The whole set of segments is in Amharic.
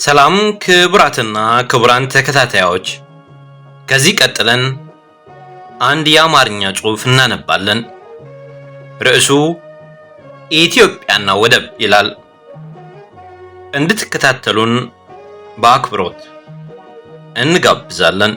ሰላም ክቡራትና ክቡራን ተከታታዮች፣ ከዚህ ቀጥለን አንድ የአማርኛ ጽሑፍ እናነባለን። ርዕሱ ኢትዮጵያና ወደብ ይላል። እንድትከታተሉን በአክብሮት እንጋብዛለን።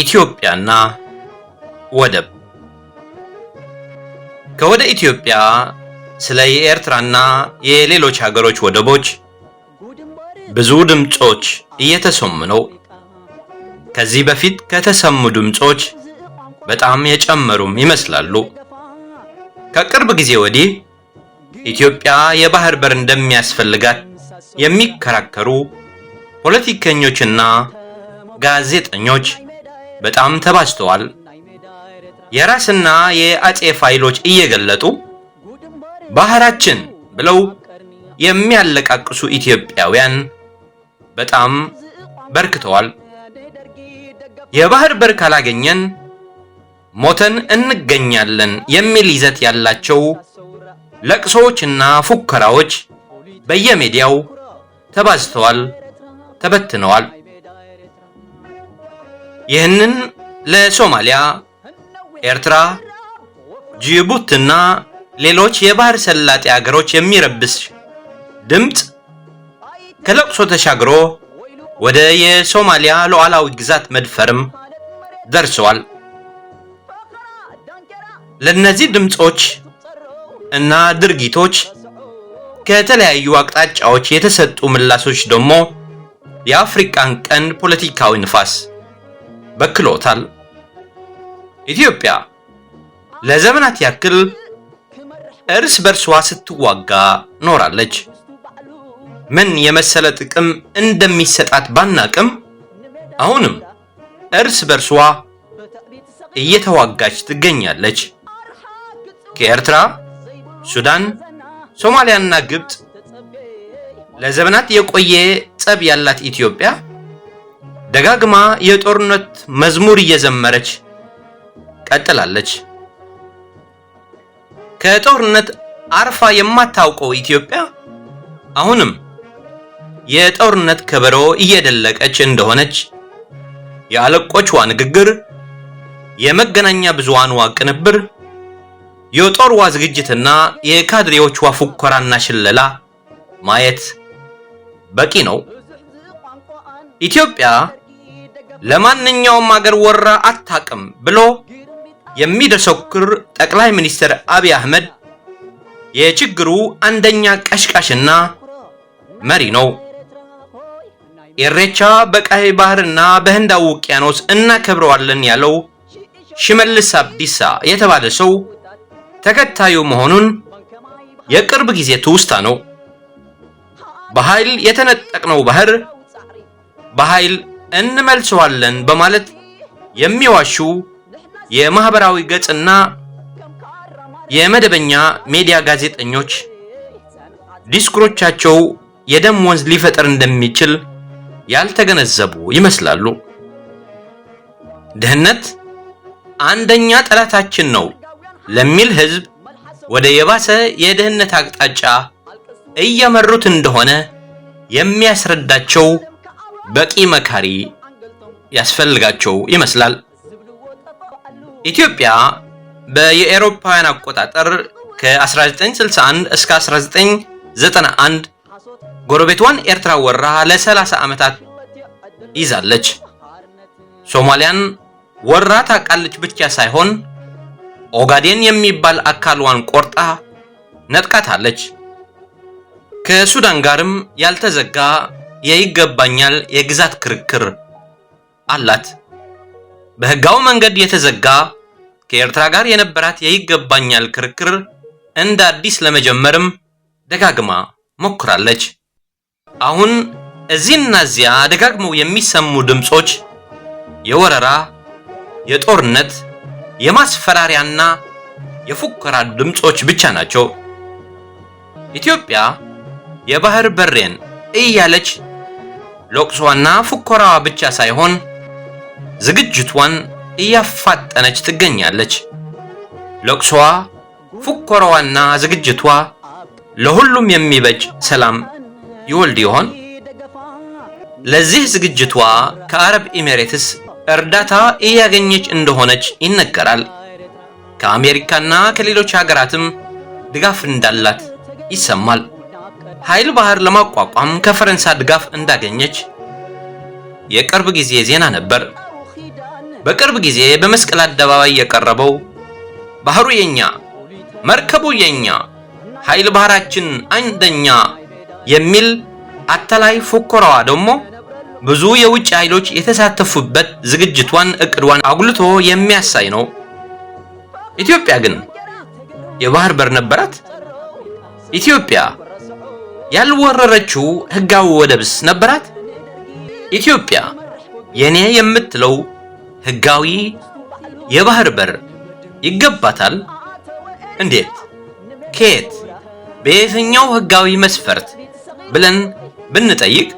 ኢትዮጵያና ወደብ። ከወደ ኢትዮጵያ ስለ የኤርትራና የሌሎች ሀገሮች ወደቦች ብዙ ድምጾች እየተሰሙ ነው። ከዚህ በፊት ከተሰሙ ድምጾች በጣም የጨመሩም ይመስላሉ። ከቅርብ ጊዜ ወዲህ ኢትዮጵያ የባህር በር እንደሚያስፈልጋት የሚከራከሩ ፖለቲከኞችና ጋዜጠኞች በጣም ተባዝተዋል። የራስና የአጼ ፋይሎች እየገለጡ ባህራችን ብለው የሚያለቃቅሱ ኢትዮጵያውያን በጣም በርክተዋል። የባህር በር ካላገኘን ሞተን እንገኛለን የሚል ይዘት ያላቸው ለቅሶዎችና ፉከራዎች በየሜዲያው ተባዝተዋል፣ ተበትነዋል። ይህንን ለሶማሊያ፣ ኤርትራ፣ ጅቡቲና ሌሎች የባህር ሰላጤ አገሮች የሚረብሽ ድምፅ ከለቅሶ ተሻግሮ ወደ የሶማሊያ ሉዓላዊ ግዛት መድፈርም ደርሰዋል። ለነዚህ ድምጾች እና ድርጊቶች ከተለያዩ አቅጣጫዎች የተሰጡ ምላሾች ደግሞ የአፍሪካን ቀንድ ፖለቲካዊ ንፋስ በክሎታል። ኢትዮጵያ ለዘመናት ያክል እርስ በርሷ ስትዋጋ ኖራለች። ምን የመሰለ ጥቅም እንደሚሰጣት ባናቅም አሁንም እርስ በርሷ እየተዋጋች ትገኛለች። ከኤርትራ፣ ሱዳን፣ ሶማሊያና ግብፅ ለዘመናት የቆየ ጸብ ያላት ኢትዮጵያ ደጋግማ የጦርነት መዝሙር እየዘመረች ቀጥላለች። ከጦርነት አርፋ የማታውቀው ኢትዮጵያ አሁንም የጦርነት ከበሮ እየደለቀች እንደሆነች የአለቆቿ ንግግር፣ የመገናኛ ብዙሃንዋ ቅንብር፣ የጦርዋ ዝግጅትና የካድሬዎቿ ፉከራና ሽለላ ማየት በቂ ነው። ኢትዮጵያ ለማንኛውም አገር ወራ አታቅም ብሎ የሚደሰኩር ጠቅላይ ሚኒስትር አብይ አህመድ የችግሩ አንደኛ ቀሽቃሽና መሪ ነው። ኢሬቻ በቀይ ባህርና በህንዳዊ ውቅያኖስ እናከብረዋለን ያለው ሽመልስ አብዲሳ የተባለ ሰው ተከታዩ መሆኑን የቅርብ ጊዜ ትውስታ ነው። በኃይል የተነጠቅነው ባህር በኃይል እንመልሰዋለን በማለት የሚዋሹ የማህበራዊ ገጽና የመደበኛ ሚዲያ ጋዜጠኞች ዲስኩሮቻቸው የደም ወንዝ ሊፈጠር እንደሚችል ያልተገነዘቡ ይመስላሉ። ድህነት አንደኛ ጠላታችን ነው ለሚል ህዝብ ወደ የባሰ የድህነት አቅጣጫ እየመሩት እንደሆነ የሚያስረዳቸው በቂ መካሪ ያስፈልጋቸው ይመስላል። ኢትዮጵያ በየአውሮፓውያን አቆጣጠር ከ1961 እስከ 1991 ጎረቤቷን ኤርትራ ወራ ለ30 ዓመታት ይዛለች። ሶማሊያን ወራ ታውቃለች ብቻ ሳይሆን ኦጋዴን የሚባል አካሏን ቆርጣ ነጥቃታለች። ከሱዳን ጋርም ያልተዘጋ የይገባኛል የግዛት ክርክር አላት። በህጋዊ መንገድ የተዘጋ ከኤርትራ ጋር የነበራት የይገባኛል ክርክር እንደ አዲስ ለመጀመርም ደጋግማ ሞክራለች። አሁን እዚህና እዚያ ደጋግመው የሚሰሙ ድምጾች የወረራ፣ የጦርነት፣ የማስፈራሪያና የፉከራ ድምጾች ብቻ ናቸው። ኢትዮጵያ የባህር በሬን እያለች ለቅሷና ፉከራዋ ብቻ ሳይሆን ዝግጅቷን እያፋጠነች ትገኛለች። ለቅሷ፣ ፉከራዋና ዝግጅቷ ለሁሉም የሚበጅ ሰላም ይወልድ ይሆን? ለዚህ ዝግጅቷ ከአረብ ኤሚሬትስ እርዳታ እያገኘች እንደሆነች ይነገራል። ከአሜሪካና ከሌሎች ሀገራትም ድጋፍ እንዳላት ይሰማል። ኃይል ባህር ለማቋቋም ከፈረንሳይ ድጋፍ እንዳገኘች የቅርብ ጊዜ ዜና ነበር። በቅርብ ጊዜ በመስቀል አደባባይ የቀረበው ባህሩ የኛ፣ መርከቡ የኛ፣ ኃይል ባህራችን አንደኛ የሚል አታላይ ፉከራዋ ደግሞ ብዙ የውጭ ኃይሎች የተሳተፉበት ዝግጅቷን እቅዷን አጉልቶ የሚያሳይ ነው። ኢትዮጵያ ግን የባህር በር ነበራት? ኢትዮጵያ ያልወረረችው ህጋዊ ወደብስ ነበራት? ኢትዮጵያ የኔ የምትለው ህጋዊ የባህር በር ይገባታል? እንዴት? ከየት? በየትኛው ህጋዊ መስፈርት ብለን ብንጠይቅ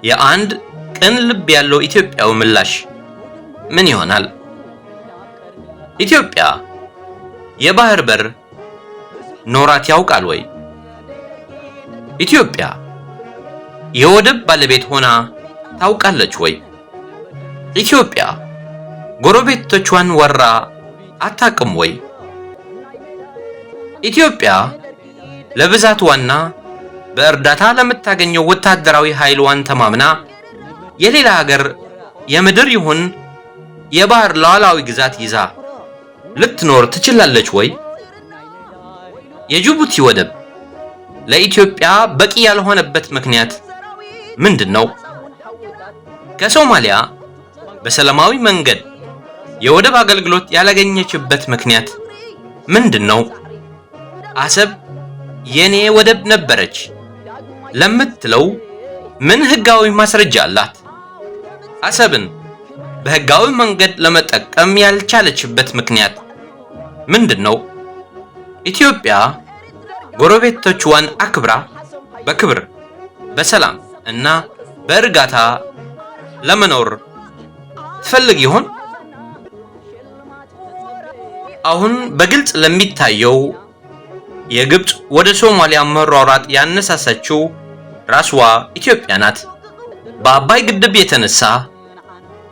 የአንድ ቅን ልብ ያለው ኢትዮጵያዊ ምላሽ ምን ይሆናል? ኢትዮጵያ የባህር በር ኖራት ያውቃል ወይ? ኢትዮጵያ የወደብ ባለቤት ሆና ታውቃለች ወይ? ኢትዮጵያ ጎረቤቶቿን ወራ አታውቅም ወይ? ኢትዮጵያ ለብዛቷና በእርዳታ ለምታገኘው ወታደራዊ ኃይልዋን ተማምና የሌላ ሀገር የምድር ይሁን የባህር ሉዓላዊ ግዛት ይዛ ልትኖር ትችላለች ወይ? የጅቡቲ ወደብ ለኢትዮጵያ በቂ ያልሆነበት ምክንያት ምንድን ነው? ከሶማሊያ በሰላማዊ መንገድ የወደብ አገልግሎት ያላገኘችበት ምክንያት ምንድን ነው? አሰብ የኔ ወደብ ነበረች ለምትለው ምን ህጋዊ ማስረጃ አላት? አሰብን በህጋዊ መንገድ ለመጠቀም ያልቻለችበት ምክንያት ምንድን ነው? ኢትዮጵያ ጎረቤቶቿን አክብራ በክብር፣ በሰላም እና በእርጋታ ለመኖር ትፈልግ ይሆን? አሁን በግልጽ ለሚታየው የግብፅ ወደ ሶማሊያ መሯሯጥ ያነሳሳችው ራስዋ ኢትዮጵያ ናት። በአባይ ግድብ የተነሳ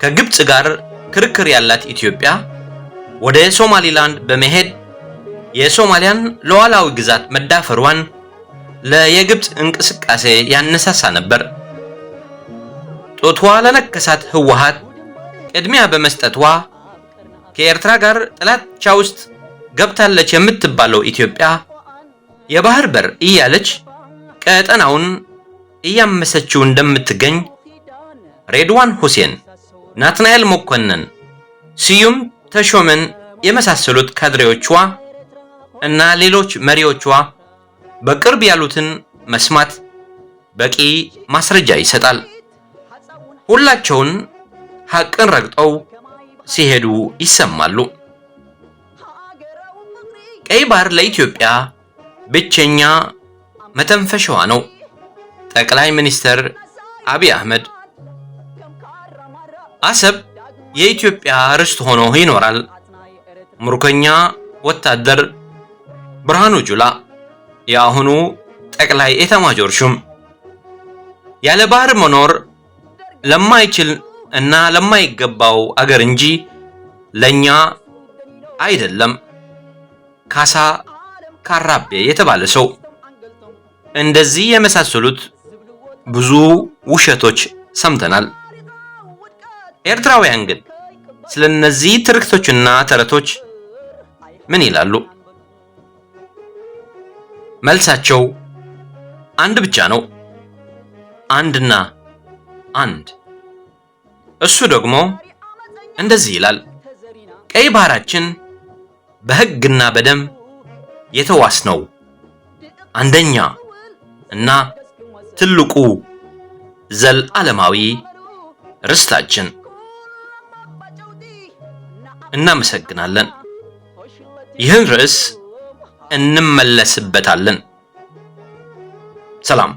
ከግብፅ ጋር ክርክር ያላት ኢትዮጵያ ወደ ሶማሊላንድ በመሄድ የሶማሊያን ሉዓላዊ ግዛት መዳፈሯን ለየግብፅ እንቅስቃሴ ያነሳሳ ነበር። ጦቷ ለነከሳት ህወሓት ቅድሚያ በመስጠቷ ከኤርትራ ጋር ጥላቻ ውስጥ ገብታለች የምትባለው ኢትዮጵያ የባህር በር እያለች ቀጠናውን እያመሰችው እንደምትገኝ ሬድዋን ሁሴን፣ ናትናኤል መኮንን፣ ስዩም ተሾመን የመሳሰሉት ካድሬዎቿ እና ሌሎች መሪዎቿ በቅርብ ያሉትን መስማት በቂ ማስረጃ ይሰጣል። ሁላቸውን ሐቅን ረግጠው ሲሄዱ ይሰማሉ። ቀይ ባህር ለኢትዮጵያ ብቸኛ መተንፈሻዋ ነው። ጠቅላይ ሚኒስትር አብይ አህመድ አሰብ የኢትዮጵያ ርስት ሆኖ ይኖራል። ምርኮኛ ወታደር ብርሃኑ ጁላ የአሁኑ ጠቅላይ ኤታማዦር ሹም ያለ ባህር መኖር ለማይችል እና ለማይገባው አገር እንጂ ለኛ አይደለም። ካሳ ካራቤ የተባለ ሰው እንደዚህ የመሳሰሉት ብዙ ውሸቶች ሰምተናል። ኤርትራውያን ግን ስለነዚህ ትርክቶችና ተረቶች ምን ይላሉ? መልሳቸው አንድ ብቻ ነው። አንድና አንድ። እሱ ደግሞ እንደዚህ ይላል። ቀይ ባህራችን በሕግና በደም የተዋስነው አንደኛ እና ትልቁ ዘለዓለማዊ ርስታችን። እናመሰግናለን። ይህን ርዕስ እንመለስበታለን። ሰላም።